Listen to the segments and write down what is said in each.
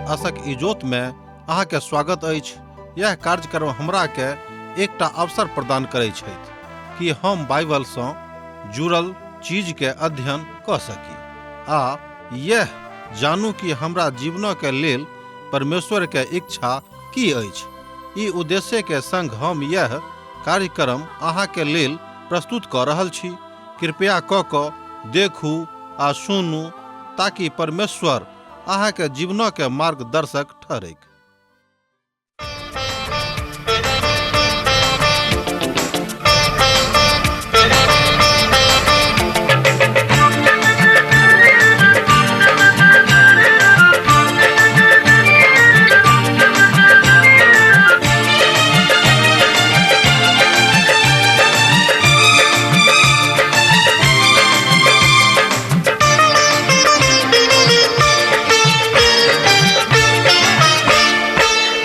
आशक इजोत में अहाँ के स्वागत अछि। यह कार्यक्रम हमरा के एकटा अवसर प्रदान करै छथि कि हम बाइबल सँ जुड़ल चीज के अध्ययन कऽ सकी आ यह जानू कि हमरा जीवन के लेल परमेश्वर के इच्छा की अछि। ई उद्देश्य के संग हम यह कार्यक्रम अहाँ के लेल प्रस्तुत कऽ रहल छी। कृपया कऽ कऽ देखू आ सुनू ताकि परमेश्वर अहाँ के जीवन के मार्गदर्शक ठहरैक।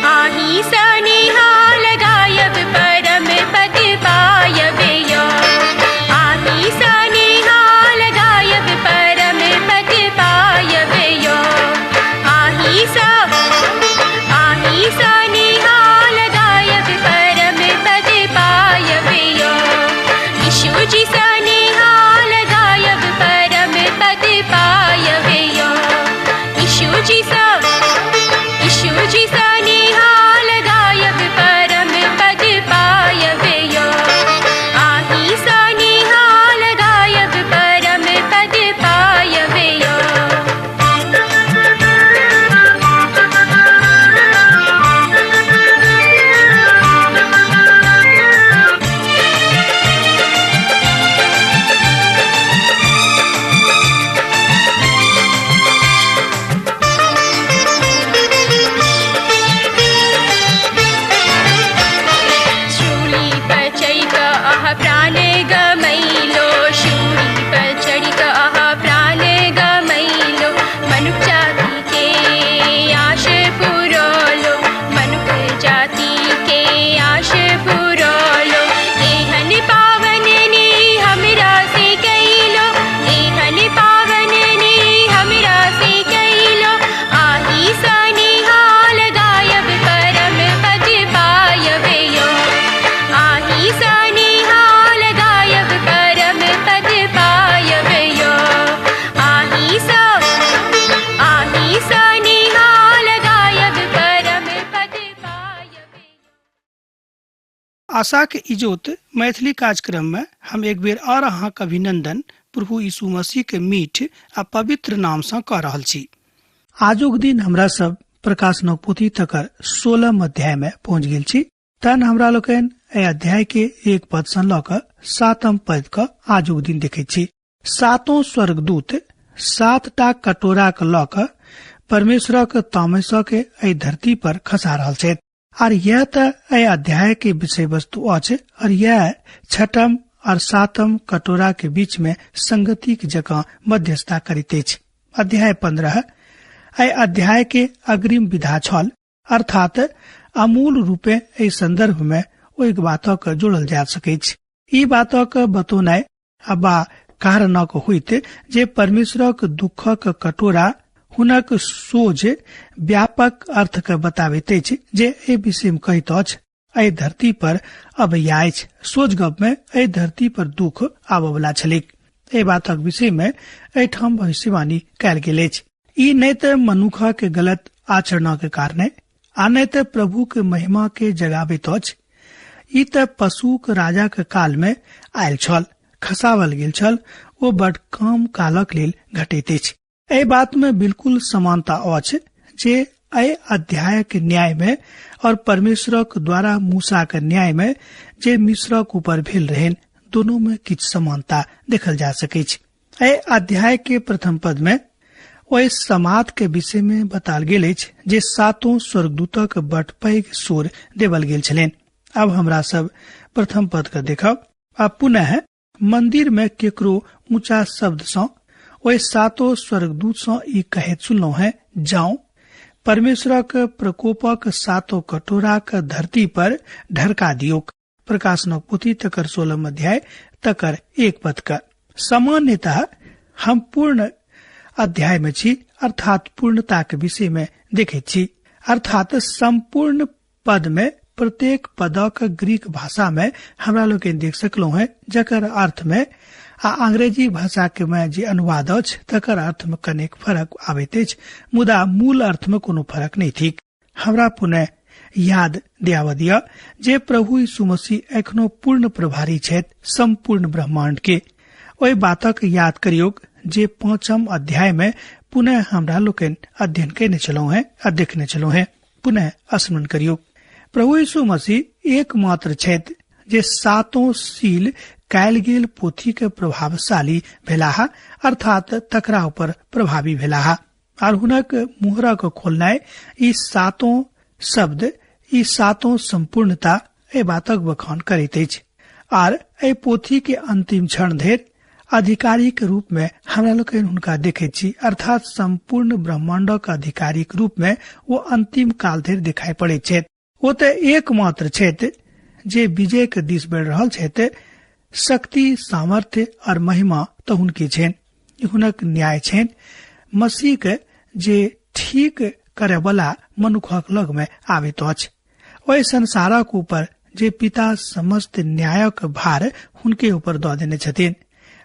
आही सनिहाल गायब परम पद पायब यो। आही सनिहाल गायब परम पद पायब यो। आही स आही सनिहाल गायब परम पद पायब यो। यीशु जी सनिहाल गायब परम पद पायब यो। यीशु जी स यीशु जी सनिहाल गायब परम पद पायब यो। आही सनिहाल गायब परम पद पायब यो। शूली पर चढ़ि कऽ अहाँ प्राण गमैलो। शूली पर चढ़ि कऽ अहाँ प्राण गमैलो। मनुख जाति के आश पुरौलो। मनुख जाति के आश पुरौलो। एहन पावन ने हमरा से कैलो। एहन पावन ने हमरा से कैलो। आही सनिहाल गायब परम पद पायब यो। आही सनिहाल गायब परम पद पायब यो। आही स आही सनिहाल गायब परम पद पायब यो। आशाक इजोत मैथिली कार्यक्रम में हम एक बेर और अहाँक अभिनंदन प्रभु यीशु मसीह के मीठ आ पवित्र नाम सँ कऽ रहल छी। आजुक दिन हमरा सब प्रकाशनक पोथी तकर 16 अध्याय में पहुंच गेल छी। तहन हमरा लोकनि एहि अध्याय के 1 पद सँ लऽ कऽ 7 पद कऽ आजुक दिन देखैत छी। सातों स्वर्गदूत 7टा कटोरा के लऽ कऽ परमेश्वरक तामस के एहि धरती पर खसा रहल छथि। और यह तऽ एहि अध्याय के विषय वस्तु अछि और यह 6 और 7 कटोरा के बीच में संगति के जकाँ मध्यस्थता करैत अछि। अध्याय 15 एहि अध्याय के अग्रिम विधा छल, अर्थात अमूल रूपे एहि संदर्भ में ओहि बातक जोड़ल जा सकैछ। ई बातक बतौनाइ बा कारणक होइत जे परमेश्वरक दुखक कटोरा हुनक सोझ व्यापक अर्थ के बताबैत अछि जे एहि विषय में कहैत अछि एहि धरती पर अबैया अछि। सोझ गप में एहि धरती पर दुख आबयवला छलैक। एहि बातक विषय में एहिठाम भविष्यवाणी कयल गेल अछि। ई नहि तऽ मनुखक के गलत आचरणक कारणे आ नहि तऽ प्रभु के महिमा के जगाबैत अछि। ई तऽ पशुक राजा के काल में आयल छल, खसावल गेल छल, ओ बड कम कालक लेल घटैत अछि। एहि बात में बिल्कुल समानता अछि जे एहि अध्यायक न्याय में और परमेश्वरक द्वारा मूसा के न्याय में जे मिस्रक ऊपर भेल रहनि, दोनों में किछु समानता देखल जा सकैछ। एहि अध्याय के प्रथम पद में ओहि समाद के विषय में बताल गेल अछि जे सातों स्वर्गदूतक बड पैघ स्वर देवल गेल छलनि। अब हमरा सब प्रथम पद के देखब। आ पुनः मंदिर में केकरो ऊंचा शब्द सँ ओहि सातों स्वर्गदूत सँ ई कहैत सुनलहुँ हैं, जाओ परमेश्वरक प्रकोपक सातों कटोराक धरती पर ढरका दियौक। प्रकाशनक पोथी तकर 16 अध्याय तकर 1 पद का। सामान्यतः हम पूर्ण अध्याय में छी, अर्थात पूर्णता के विषय में देखैत छी। अर्थात संपूर्ण पद में प्रत्येक पदक ग्रीक भाषा में हमरा लोकनि देख सकलहुँ हैं, जकर अर्थ में आ अंग्रेजी भाषा के में जे अनुवाद अछि तकर अर्थ में कनेक फरक आबैत अछि, मुदा मूल अर्थ में कोनो फरक नहि थिक। हमरा पुनः याद दियाबऽ दिअ जे प्रभु यीशु मसीह एखनो पूर्ण प्रभारी छथि संपूर्ण ब्रह्मांड के। ओहि बातक याद करियौक जे 5 अध्याय में पुनः हमरा लोकनि अध्ययन केने छलहुँ हैं आ देखने छलहुँ हैं। पुनः स्मरण करियौ, प्रभु यीशु मसीह एकमात्र छथि जे सातों सील कयल गेल पोथी के प्रभावशाली भेलाह, अर्थात तकरा ऊपर प्रभावी भेलाह। और हुनक मुहरक खोलनाइ ई सातों शब्द, ई सातों संपूर्णता एहि बातक बखान करैत अछि। आर एहि पोथी के अंतिम क्षण धरि अधिकारी के रूप में हमरा लोकनि हुनका देखैत छी, अर्थात संपूर्ण ब्रह्मांडक अधिकारी के रूप में ओ अंतिम काल धरि दिखाई पड़ैत छथि। ओ तऽ एकमात्र छथि जे विजय के दिस बढ़ि रहल छथि। शक्ति, सामर्थ्य और महिमा तऽ हुनके छनि, हुनक न्याय छनि। मसीह के जे ठीक करे वाला मनुखक लग में आबैत अछि, ओहि संसारक ऊपर जे पिता समस्त न्यायक भार हुनके ऊपर दऽ देने छथिन।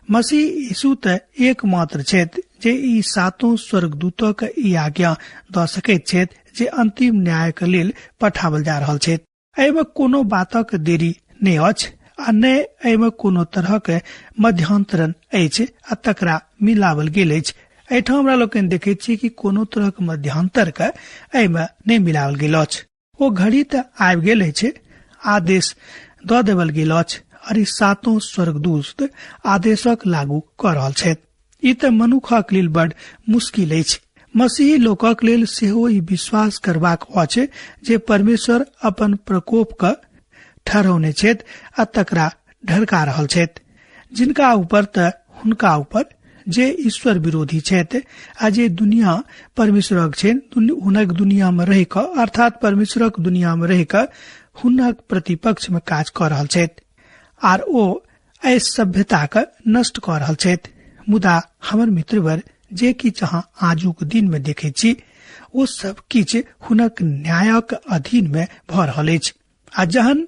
मसीह यीशु तऽ एकमात्र छथि जे ई सातों स्वर्गदूतक ई आज्ञा दऽ सकैत छथि जे अंतिम न्यायक लेल पठाओल जा रहल छथि। एहिमे कोनो बातक देरी नहि अछि आ नहि एहिमे कोनो तरहक मध्यांतरण अछि आ तकरा मिलावल गेल अछि। एहिठाम हमरा लोकनि देखैत छी कि कोनो तरहक मध्यांतर के एहिमे नहि मिलावल गेल अछि। ओ घड़ी तऽ आबि गेल अछि, आदेश दऽ देवल गेल अछि और ई सातों स्वर्गदूत आदेशक लागू कऽ रहल छथि। ई तऽ मनुखक लेल बड मुश्किल अछि। मसीही लोकक लेल सेहो ई विश्वास करबाक अछि जे परमेश्वर अपन प्रकोप के ठहरौने छथि आ तकरा ढरका रहल छथि, जिनका ऊपर तऽ हुनका ऊपर जे ईश्वर विरोधी छथि आ जे दुनिया परमेश्वरक छनि, हुनक दुनिया में रहि कऽ, अर्थात परमेश्वरक दुनिया में रहि कऽ हुनक प्रतिपक्ष में काज कऽ रहल छथि आर ओ एहि सभ्यता के नष्ट कऽ रहल छथि। मुदा हमर मित्रवर, जे किछु अहाँ आजुक दिन में देखै छी ओ सब किछु हुनक न्यायक अधीन में भऽ रहल अछि। आ जहन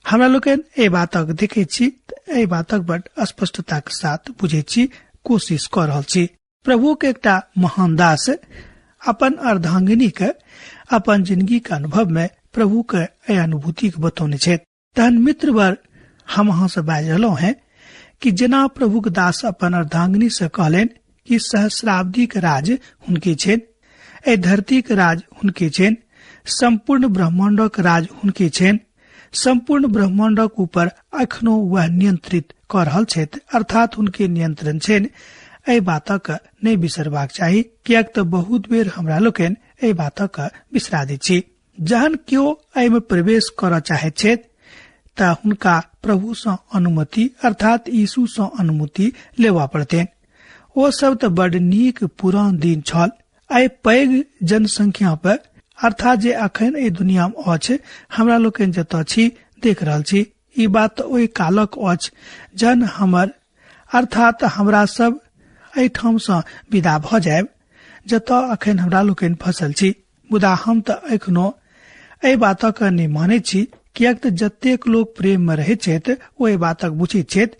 हमरा लोकनि एहि बातक देखै छी एहि बातक बड स्पष्टताक साथ बुझै छी, कोशिश कऽ रहल छी। प्रभु के एकटा महान दास अपन अर्धांगिनी के अपन जिंदगी के अनुभव में प्रभु के एहि अनुभूति के बतौने छथि। तहन मित्रवर, हम अहाँ से बाजि रहलहुँ हैं कि जेना प्रभु के दास अपन अर्धांगिनी से कहलनि कि सहस्राब्दी के राज हुनके छनि, एहि धरती के राज हुनके छनि, संपूर्ण ब्रह्मांडक राज हुनके छनि, संपूर्ण ब्रह्मांडक ऊपर अखनो वह नियंत्रित कऽ रहल छथि, अर्थात हुनके नियंत्रण छनि। एहि बातक नहि बिसरबाक चाही, किएक तऽ बहुत बेर हमरा लोकनि एहि बातक बिसरा दैत छी। जहन केओ एहिमे प्रवेश करऽ चाहैत छथि तऽ हुनका प्रभु सँ अनुमति, अर्थात यीशु सँ अनुमति लेबऽ पड़तनि। ओ सब तऽ बड नीक पुरान दिन छल। एहि पैघ जनसंख्या पर, अर्थात जे अखन एहि दुनिया में अछि, हमरा लोकनि जतऽ छी देख रहल छी, ई बात तऽ ओहि कालक अछि जहन हमर, अर्थात हमरा सब एहिठाम सँ विदा भऽ जायब जतऽ अखन हमरा लोकनि फंसल छी। मुदा हम तऽ एखनो एहि बातक नहि मानैत छी, किएक तऽ जतेक लोक प्रेम में रहैत छथि ओ एहि बातक बुझैत छथि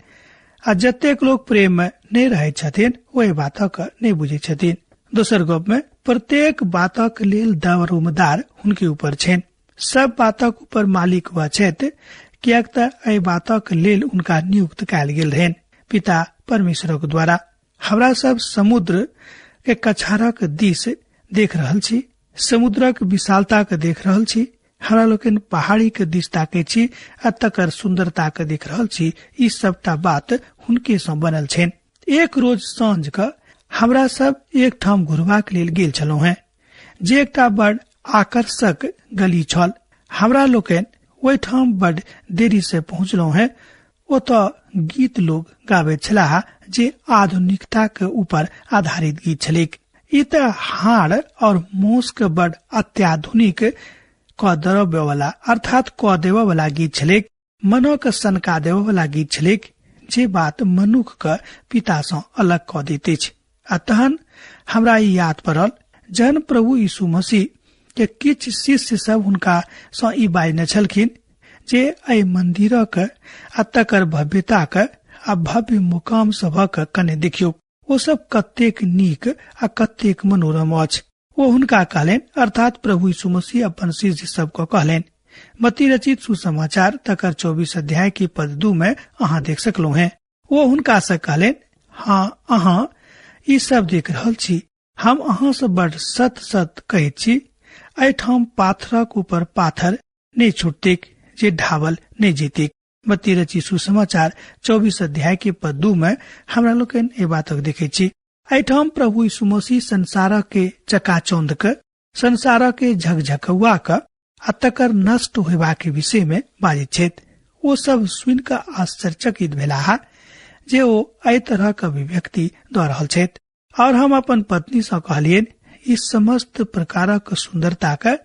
आ जतेक लोक प्रेम में नहि रहैत छथिन ओ एहि बातक नहि बुझैत छथिन। दोसर गप में प्रत्येक बातक लेल दारोमदार हुनके ऊपर छनि, सब बातक ऊपर मालिक वह छथि, किएक तऽ एहि बातक लेल हुनका नियुक्त कयल गेल रहनि पिता परमेश्वरक द्वारा। हमरा सब समुद्र के कछारक दिस देख रहल छी, समुद्रक विशालता के देख रहल छी, हमरा लोकनि पहाड़ी के दिस ताकै छी आ तकर सुंदरता के देख रहल छी। ई सबटा बात हुनके सँ बनल छनि। एक रोज साँझ के हमरा सब एक ठाम घुरबाक लेल गेल छलहुँ हेँ, जे एकटा बड़ आकर्षक गली छल। हमरा लोकनि ओहिठाम बड़ देरी से पहुँचलहुँ हेँ। ओतऽ गीत लोग गाबैत छलाह जे आधुनिकता के ऊपर आधारित गीत छलैक। ई तऽ हाड़ और मौस के बड़ अत्याधुनिक क द्रव्य वाला, अर्थात क देबऽ वाला गीत छलैक, मनक सनका देबऽ वाला गीत छलैक, जे बात मनुख के पिता सँ अलग कऽ दैत अछि। आ तहन हमरा ई याद पड़ल जहन प्रभु यीशु मसीह के किछु शिष्य सब हुनका सँ ई बाजने छलखिन जे एहि मंदिरक आ तकर भव्यताक आ भव्य मुकाम सभक कने देखियौ, ओ सब कतेक नीक आ कतेक मनोरम अछि। ओ हुनका कहलनि, अर्थात प्रभु यीशु मसीह अपन शिष्य सबके कहलनि। मत्ती रचित सुसमाचार तकर 24 अध्याय के पद 2 में अहाँ देख सकलहुँ हैं। ओ हुनका से कहलनि, हाँ अहाँ ई सब देख रहल छी, हम अहाँ से बड़ सत सत कहैत छी, एहिठाम पाथरक ऊपर पाथर नहि छुटतेक जे ढाबल नहि जेतेक। मत्ती रचित सुसमाचार 24 अध्याय के पद 2 में हमरा लोकनि एहि बातक देखै छी। एहिठाम प्रभु यीशु मसीह संसारक के चकाचौंध के, संसारक के झकझकौआ के आ तकर नष्ट होयबाक के विषय में बाजैत छथि। ओ सब सुनि कऽ आश्चर्यचकित भेलाह जे ओ एहि तरहक अभिव्यक्ति दऽ रहल छथि। और हम अपन पत्नी सँ कहलियनि, ई समस्त प्रकारक सुंदरता के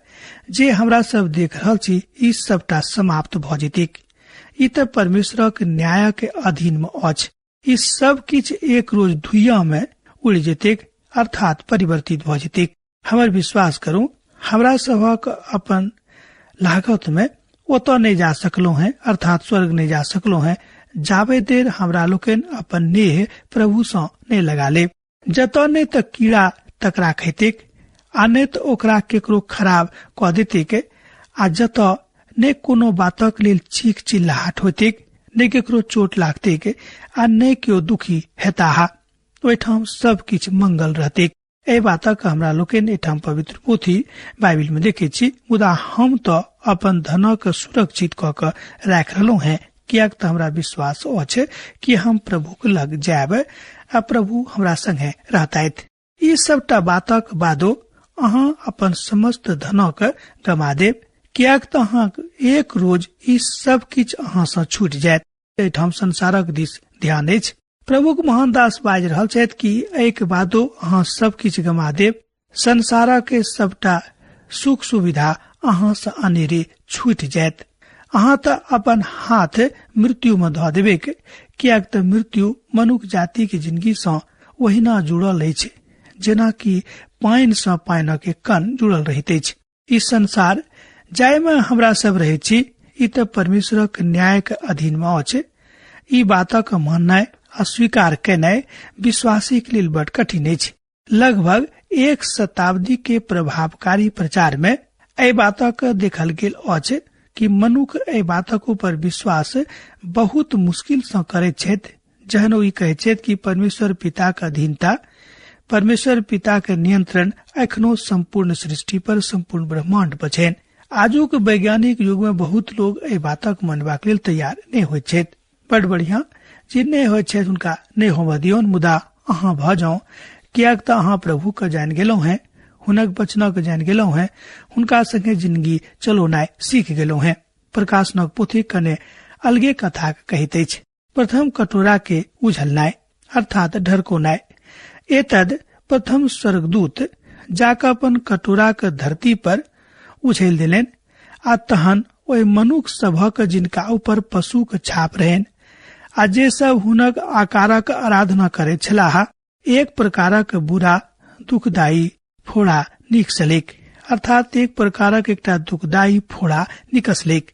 जे हमरा सब देख रहल छी ई सबटा समाप्त भऽ जेतैक। ई तऽ परमेश्वरक न्याय के अधीन में अछि। ई सब किछु एक रोज धुइया में उड़ि जेतैक, अर्थात परिवर्तित भऽ जेतैक। हमर विश्वास करू, हमरा सभक अपन लागत में ओतऽ नहि जा सकलहुँ हैं, अर्थात स्वर्ग नहि जा सकलहुँ हैं, जाबे देर हमरा लोकनि अपन नेह प्रभु सँ नहि लगा लेब। जतऽ नहि तऽ कीड़ा तकरा खैतेक आ नहि तऽ ओकरा केकरो खराब कऽ देतेक, आ जतऽ नहि कोनो बातक लेल चीख चिल्लाहट होइतेक, नहि केकरो चोट लागतेक आ नहि केओ दुखी हेताह, ओहिठाम सब किछु मंगल रहतेक। एहि बातक हमरा लोकनि एहिठाम पवित्र पोथी बाइबिल में देखे छी। मुदा हम तऽ अपन धनक सुरक्षित कऽ कऽ राखि रहलहुँ हैं, किएक तऽ हमरा विश्वास अछि कि हम प्रभुक लग जायब आ प्रभु हमरा संगे रहतथि। ई सबटा बातक बादो अहाँ अपन समस्त धनक गमा देब, किएक तऽ अहाँ एक रोज ई सब किछु अहाँ सँ छूटि जायत। एहिठाम संसारक दिस ध्यान अछि। प्रभुक महान दास बाजि रहल छथि कि एहिके बादो अहाँ सब किछु गमा देब, संसारक सबटा सुख सुविधा अहाँ सँ अनेरे छूटि जायत। अहाँ तऽ अपन हाथ मृत्यु में धऽ देबेक, किएक तऽ मृत्यु मनुख जाति के जिंदगी सँ ओहिना जुड़ल अछि जेना कि पानि सँ पानिक एक कण जुड़ल रहैत अछि। ई संसार जाहिमे हमरा सब रहैत छी ई तऽ परमेश्वरक न्यायक अधीन मे अछि। ई बातक माननाइ आ स्वीकार केनाइ विश्वासी के लेल बड कठिन अछि। लगभग एक शताब्दी के प्रभावकारी प्रचार में एहि बातक देखल गेल अछि कि मनुख एहि बातक ऊपर विश्वास बहुत मुश्किल सँ करैत छथि जहन ओ ई कहैत छथि कि परमेश्वर पिताक अधीनता, परमेश्वर पिताक नियंत्रण एखनो संपूर्ण सृष्टि पर, संपूर्ण ब्रह्मांड पर छनि। आजुक वैज्ञानिक युग में बहुत लोग एहि बातक मानबाक लेल तैयार नहि होइत छथि। बड बढ़िया, जे नहि होइत छथि हुनका नहि होबऽ दियौन, मुदा अहाँ भऽ जाउ, किएक तऽ अहाँ प्रभु के जानि गेलहुँ हैं, हुनक वचनक जानि गेलहुँ हैं, हुनका संगे जिंदगी चलौनाइ सीख गेलहुँ हैं। प्रकाशनक पोथी कने अलगे कथा कहैत अछि। प्रथम कटोरा के उझलनाइ अर्थात ढरकोनाइ। एतद प्रथम स्वर्गदूत जाकऽ अपन कटोरा के धरती पर उछलि देलनि आ तहन ओहि मनुख सभक जिनका ऊपर पशुक छाप रहनि आ जे सब हुनक आकारक आराधना करैत छलाह, एक प्रकारक बुरा दुखदायी फोड़ा निकसलेक, अर्थात एक प्रकारक एकटा दुखदायी फोड़ा निकसलेक।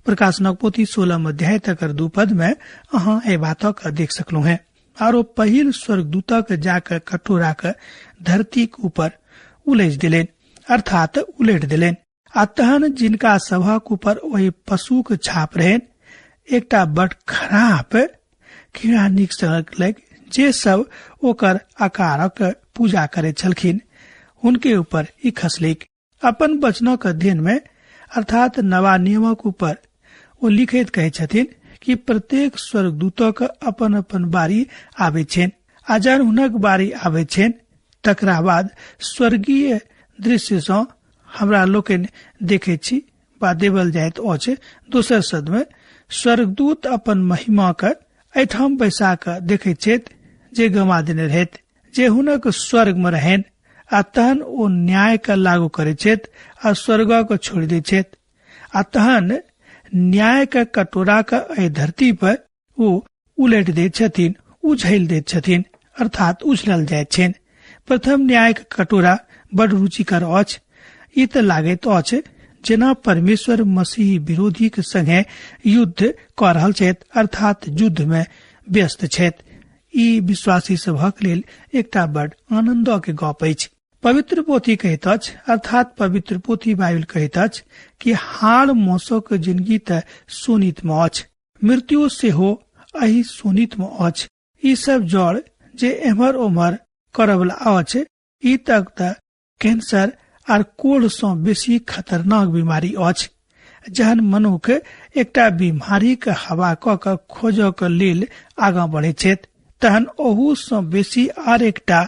प्रकाशनक पोथी 16 अध्याय तकर 2 पद में अहाँ एहि बातक देख सकलहुँ हैं। आरो पहिल स्वर्गदूतक जाकऽ कटोराक धरतीक ऊपर उलझि देलनि, अर्थात उलटि देलनि, आ तहन जिनका सभक ऊपर ओहि पशुक छाप रहनि, एकटा बड़ खराब कीड़ा निकसलक, जे सब ओकर आकारक पूजा करैत छलखिन हुनके ऊपर ई खसलैक। अपन वचनक अध्ययन में अर्थात नवा नियमक ऊपर ओ लिखैत कहै छथिन कि प्रत्येक स्वर्गदूतक अपन अपन बारी आबै छनि आ जहन हुनक बारी आबै छनि तकरा बाद स्वर्गीय दृश्य सँ हमरा लोकनि देखैत छी बा देवल जाइत अछि। दोसर शब्द में स्वर्गदूत अपन महिमा के एहिठाम बैसा कऽ देखैत छथि जे गमा देने रहैत, जे हुनक स्वर्ग में रहनि, आ तहन ओ न्याय के लागू करैत छथि आ स्वर्ग के छोड़ि दैत छथि, आ तहन न्याय के कटोरा के एहि धरती पर ओ उलटि दैत छथिन, उझलि दैत छथिन, अर्थात उझलल जाइत छनि। प्रथम न्यायक कटोरा बड़ रुचिकर अछि। ई तऽ लागैत अछि जेना परमेश्वर मसीह विरोधी के संगे युद्ध कऽ रहल छथि, अर्थात युद्ध में व्यस्त छथि। ई विश्वासी सभक लेल एकटा बड़ आनंद के गप अछि। पवित्र पोथी कहैत अछि, अर्थात पवित्र पोथी बाइबल कहैत अछि कि हाड़ मौसक जिंदगी तऽ शोणित में अछि, मृत्यु सेहो एहि शोणित में अछि। ई सब जड़ जे एम्हर ओम्हर करवला अछि, ई तक तऽ कैंसर आर कोढ़ सँ बेसी खतरनाक बीमारी अछि। जहन मनुख एकटा बीमारी के हवा कऽ के खोजऽ के लेल आगाँ बढ़ैत छथि, तहन ओहू सँ बेसी आर एकटा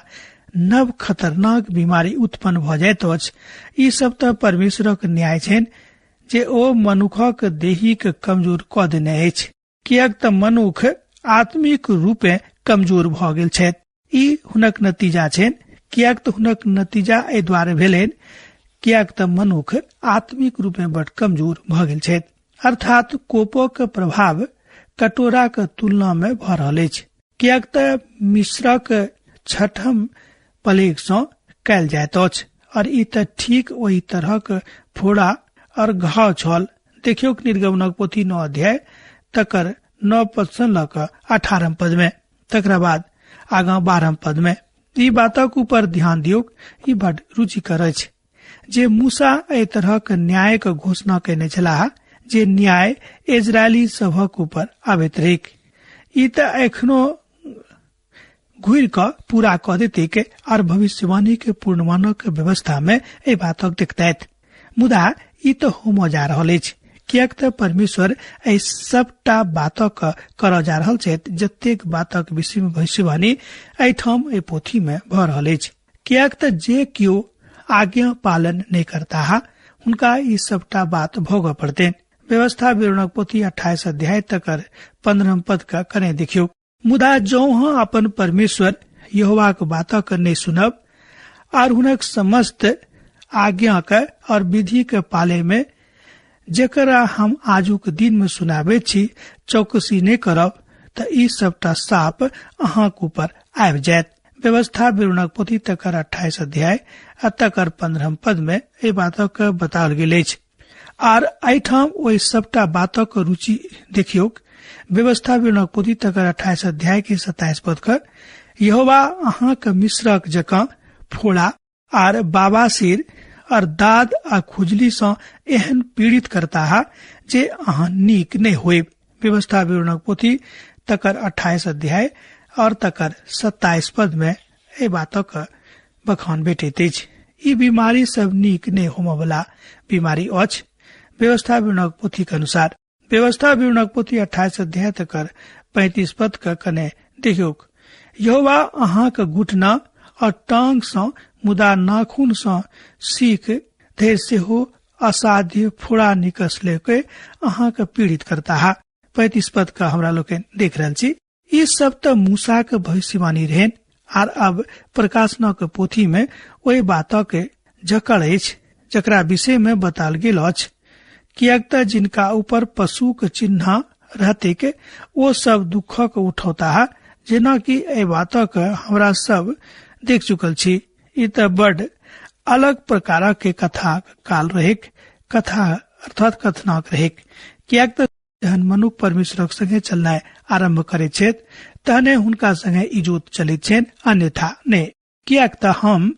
नव खतरनाक बीमारी उत्पन्न भऽ जाइत अछि। ई सब तऽ परमेश्वरक न्याय छनि जे ओ मनुखक देही के कमजोर कऽ देने अछि, किएक तऽ मनुख आत्मिक रूपे कमजोर भऽ गेल छथि। ई हुनक नतीजा छनि, किएक तऽ हुनक नतीजा एहि दुआरे भेलनि किएक तऽ मनुख आत्मिक रूपे बड कमजोर भऽ गेल छथि। अर्थात कोपक प्रभाव कटोराक तुलना में भऽ रहल अछि, किएक तऽ मिश्रक छठम प्लेग सँ कयल जाइत अछि और ई तऽ ठीक ओहि तरहक फोड़ा और घाव छल। देखियौ निर्गमनक पोथी 9 अध्याय तकर 9 पद सँ लऽ कऽ 18 पद में, तकरा बाद आगाँ 12 पद में। ई बातक ऊपर ध्यान दियौक, ई बड रुचिकर अछि जे मूसा एहि तरहक न्यायक घोषणा कयने छलाह जे न्याय इजरायली सभक ऊपर आबैत रहैक। ई तऽ एखनो घुरि कऽ पूरा कऽ देतैक और भविष्यवाणी के पूर्णमानक व्यवस्था में एहि बातक देखतैत। मुदा ई तऽ होमऽ जा रहल अछि, किएक तऽ परमेश्वर एहि सबटा बातक करऽ जा रहल छथि जतेक बातक विषय में भविष्यवाणी एहिठाम एहि पोथी में भऽ रहल अछि। किएक तऽ जे केओ आज्ञा पालन नहि करताह हुनका ई सबटा बात भोगऽ पड़तनि। व्यवस्था विवरणक पोथी 28 अध्याय तकर 15 पद के कने देखियौ। मुदा जौं अहाँ अपन परमेश्वर यहोवाक बातक नहि सुनब आर हुनक समस्त आज्ञा के और विधि के पाले में जकरा हम आजुक दिन में सुनाबैत छी चौकसी नहि करब, तऽ ई सबटा साप अहाँक ऊपर आबि जायत। व्यवस्था विवरणक पोथी तकर 28 अध्याय आ तकर 15 पद में एहि बातक बताओल गेल अछि। आर एहिठाम ओहि सबटा बातक रुचि देखियौक। व्यवस्था विवरणक पोथी तकर 28 अध्याय के 27 पद के, यहोवा अहाँक मिश्रक जकाँ फोड़ा आर बाबासीर और दाद आ खुजली सँ एहन पीड़ित करताह जे अहाँ नीक नहि होइब। व्यवस्था विवरणक पोथी तकर 28 अध्याय और तकर 27 पद में एहि बातक बखान भेटैत अछि। ई बीमारी सब नीक नहि होमय वला बीमारी अछि। व्यवस्था विवरणक पोथी के अनुसार व्यवस्था विवरणक पोथी 28 अध्याय तकर 35 पद के कने देखियौक। यहोवा अहाँक घुटना और टांग सँ मुदा नाखून सँ सीख धरि सेहो असाध्य फोड़ा निकसले के अहाँक पीड़ित करताह। 35 पद का हमरा लोकनि देख रहल छी। ई सब तऽ मूसाक भविष्यवाणी रहनि आर अब प्रकाशनक पोथी में ओहि बातक जकड़ अछि जकरा विषय में बताल गेल अछि, किएक तऽ जिनका ऊपर पशुक चिन्ह रहतैक ओ सब दुखक उठौताह, जेनाकि एहि बातक हमरा सब देख चुकल छी। ई तऽ बड अलग प्रकारक के कथा काल रहैक, कथा अर्थात कथनाक रहैक, किएक तऽ जहन मनुख परमेश्वरक संगे चलनाइ आरम्भ करैत छथि तहने हुनका संगे इजोत चलैत छनि, अन्यथा नहि। किएक तऽ हम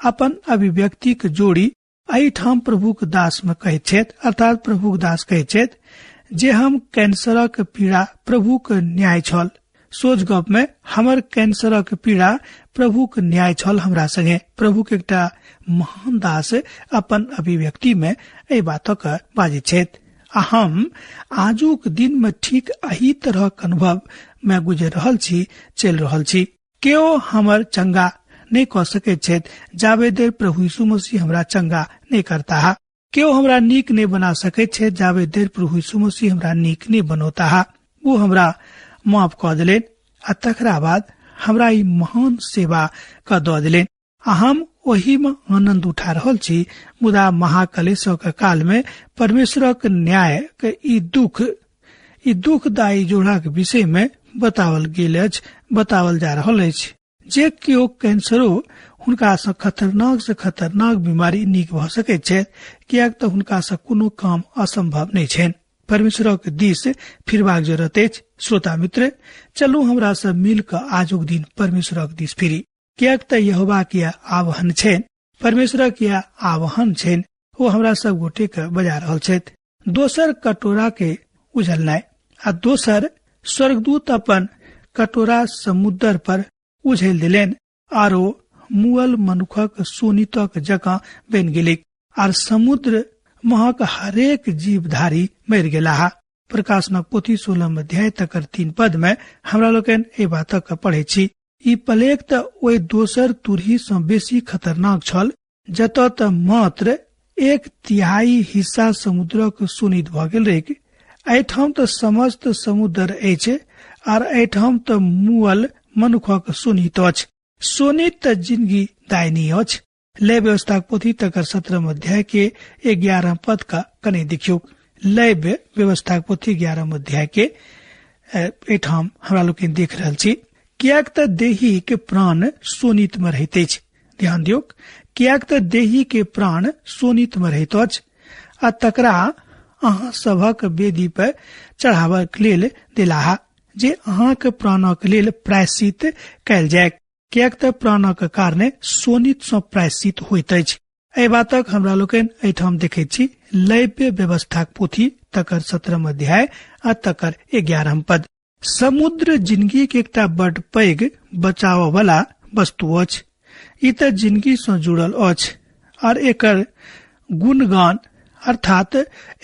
अपन अभिव्यक्तिक जोड़ी एहिठाम प्रभुक दास में कहैत छथि, अर्थात प्रभुक दास कहैत छथि जे हम कैंसरक पीड़ा प्रभुक न्याय छल। सोच गप में हमर कैंसरक पीड़ा प्रभुक न्याय छल हमरा संगे। प्रभुक एकटा महान दास अपन अभिव्यक्ति में एहि बातक बाजैत छथि आ हम आजुक दिन में ठीक एही तरहक अनुभव में गुजर रहल छी, चलि रहल छी। केओ हमर चंगा नहि कऽ सकैत छथि जाबे देर प्रभु यीशु मसीह हमरा चंगा नहि करताह। केओ हमरा नीक नहि बना सकैत छथि जाबे देर प्रभु यीशु मसीह हमरा नीक नहि बनौताह। ओ हमरा माफ कऽ देलनि आ तकरा बाद हमरा ई महान सेवा कऽ दऽ देलनि आ हम ओहि में आनंद उठा रहल छी। मुदा महाकलेशक काल में परमेश्वरक न्याय के ई दुखदायी जोड़ाक विषय में बतावल गेल अछि, बतावल जा रहल अछि। जे केओ कैंसरो हुनकासँ खतरनाक से खतरनाक बीमारी नीक भऽ सकैत छथि, किएक तऽ हुनकासँ कोनो काम असंभव नहि छनि। परमेश्वरक दिस फिरबाक जरूरत अछि। श्रोता मित्र, चलू हमरा सब मिल कऽ आजुक दिन परमेश्वरक दिस फिरी, किएक तऽ यहोवाक यैह आह्वान छनि, परमेश्वरक यैह आह्वान छनि, ओ हमरा सब गोटे के बजा रहल छथि। दोसर कटोरा के उझलनाइ आ दोसर स्वर्गदूत अपन कटोरा समुद्र पर उझेल देलनि आरो मुअल मनुखक शोणितक जकाँ बनि गेलैक आर समुद्र महक हरेक जीवधारी मरि गेलाह। प्रकाशनक पोथी 16 अध्याय तकर 3 पद में हमरा लोकनि एहि बातक पढ़ै छी। ई प्लेग तऽ ओहि दोसर तुरही सँ बेसी खतरनाक छल, जतऽ तऽ मात्र 1/3 हिस्सा समुद्रक शोणित भऽ गेल रहैक। एहिठाम तऽ समस्त समुद्र अछि आर एहिठाम तऽ मुअल मनुखक शोणित अछि। शोणित तऽ जिंदगी दायनी अछि। लय व्यवस्थाक पोथी तकर 17 अध्याय के 11 पद का कने देखियौ। लय व्यवस्थाक पोथी 11 अध्याय के एहिठाम हमरा लोकनि देख रहल छी। किएक तऽ देही के प्राण शोणित में रहैत अछि। ध्यान दियौ, किएक तऽ देही के प्राण शोणित में रहैत अछि आ तकरा अहाँ सभक वेदी पर चढ़ाबक लेल देलाह, जे अहाँक प्राणक लेल प्रायश्चित कयल जाय, किएक तऽ प्राणक कारणे शोणित सँ प्रायश्चित होइत अछि। एहि बातक हमरा लोकनि एहिठाम देखैत छी। लैव्य व्यवस्थाक पोथी तकर 17 अध्याय आ तकर 11 पद। समुद्र जिंदगी के एकटा बड पैघ बचाव वाला वस्तु अछि। ई तऽ जिंदगी सँ जुड़ल अछि और एकर गुणगान अर्थात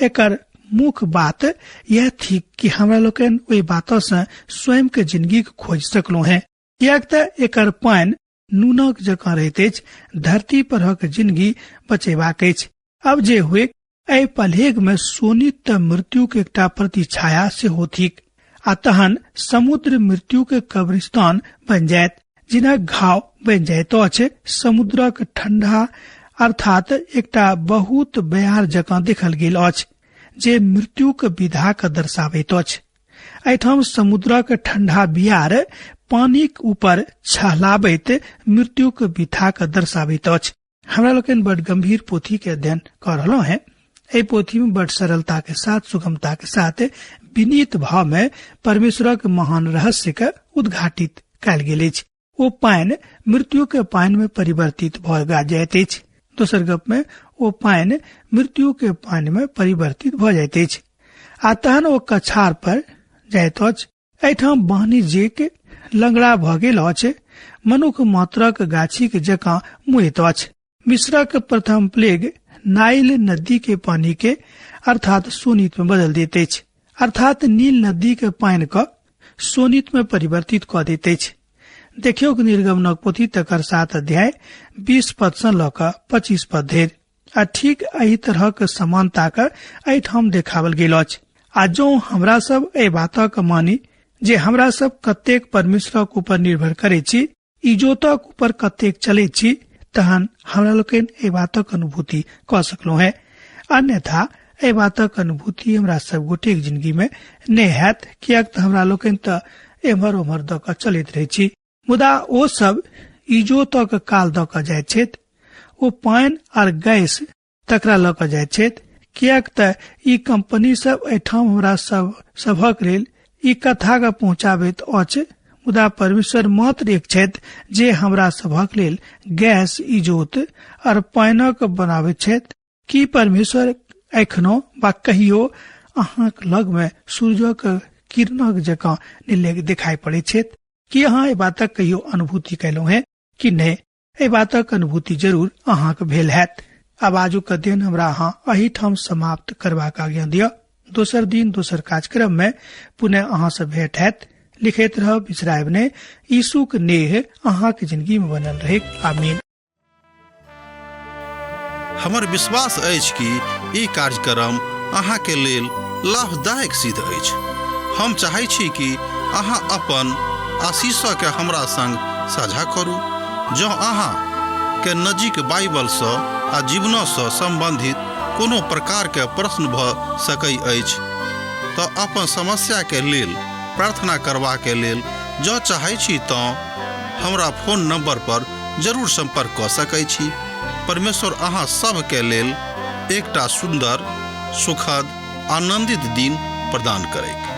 एकर मुख्य बात यह थिक कि हमरा लोकनि ओहि बात सँ स्वयं के जिंदगी के खोज सकलहुँ हैं, किएक तऽ एकर पानि नूनक जकाँ रहैत अछि, धरती परहक जिंदगी बचेबाक अछि। अब जे हुए, एहि पलेग में शोणित तऽ मृत्यु के एकटा प्रतिछाया सेहो थिक आ तहन समुद्र मृत्यु के कब्रिस्तान बनि जायत, जिनक घाव बनि जाइत अछि समुद्रक ठंडा अर्थात एकटा बहुत बयार जकाँ देखल गेल अछि जे मृत्यु के विधा के दर्शाबैत अछि। एहिठाम समुद्रक ठंडा बियार पानिक ऊपर छहलाबैत मृत्युक विधा के दर्शाबैत अछि। हमरा लोकनि बड गंभीर पोथी के अध्ययन कऽ रहलहुँ हैं। एहि पोथी में बड सरलता के साथ, सुगमता के साथ, विनीत भाव में परमेश्वरक महान रहस्य के उद्घाटित कयल गेल अछि। ओ पानि मृत्यु के पानि में परिवर्तित भऽ जाइत अछि। दोसर गप में ओ पानि मृत्यु के पानि में परिवर्तित भऽ जाइत अछि आ तहन ओ कछार पर जाइत अछि। एहिठाम वाणिज्यिक लंगड़ा भऽ गेल अछि, मनुख मात्रक गाछीक जकाँ मुइत अछि। मिश्रक प्रथम प्लेग नाइल नदी के पानी के अर्थात शोणित में बदल दैत अछि, अर्थात नील नदी के पानि के शोणित में परिवर्तित कऽ दैत अछि। देखियौ निर्गमनक पोथी तकर 7 अध्याय 20 पद सँ लऽ कऽ 25 पद धरि आ ठीक एहि तरहक समानता के एहिठाम देखावल गेल अछि। आ जौं हमरा सब एहि बातक मानी जे हमरा सब कतेक परमेश्वरक ऊपर निर्भर करै छी, इजोतक ऊपर कतेक चलै छी, तहन हमरा लोकनि एहि बातक अनुभूति कऽ सकलहुँ हेँ। अन्यथा एहि बातक अनुभूति हमरा सब गोटेक जिंदगी में नहि हैत, किएक तऽ हमरा लोकनि तऽ एम्हर ओम्हर दऽ कऽ चलैत रहै छी। मुदा ओ सब इजोतक काल दऽ कऽ जाइत छथि, ओ पानि आर गैस तकरा लऽ कऽ जाइत छथि, किएक तऽ ई कंपनी सब एहिठाम हमरा सब सभक लेल ई कथा के पहुंचाबैत अछि। मुदा परमेश्वर मात्र एक छथि जे हमरा सभक लेल गैस, इजोत आर पानिक बनाबैत छथि। की परमेश्वर एखनो वा कहियो अहाँक लग में सूर्यक किरणक जकाँ नीले दिखाई पड़ैत छथि? की अहाँ एहि बातक कहियो अनुभूति कयलहुँ हेँ कि नहि? एहि बातक अनुभूति जरूर अहाँक भेल हैत। आब आजुक अध्ययन हमरा अहाँ एहिठाम समाप्त करबाक आज्ञा दिअ। दोसर दिन दोसर कार्यक्रम में पुनः अहाँ से भेंट हैत। लिखैत रहब, बिसरायब नहि। यीशुक नेह अहाँक जिंदगी में बनल रहे। आमीन। हमर विश्वास अछि कि ई कार्यक्रम अहाँके लेल लाभदायक सिद्ध अछि। हम चाहै छी कि अहाँ अपन आशीषके हमरा संग साझा करू। जँ अहाँ के नजीक बाइबलसँ आ जीवनसँ सम्बन्धित कोनो प्रकारके प्रश्न भऽ सकै अछि तऽ अपन समस्याके लेल प्रार्थना करबाके लेल जँ चाहै छी तँ हमरा फोन नंबर पर जरूर संपर्क कऽ सकै छी। परमेश्वर अहाँ सभके लेल एकटा सुन्दर, सुखद, आनंदित दिन प्रदान करैक।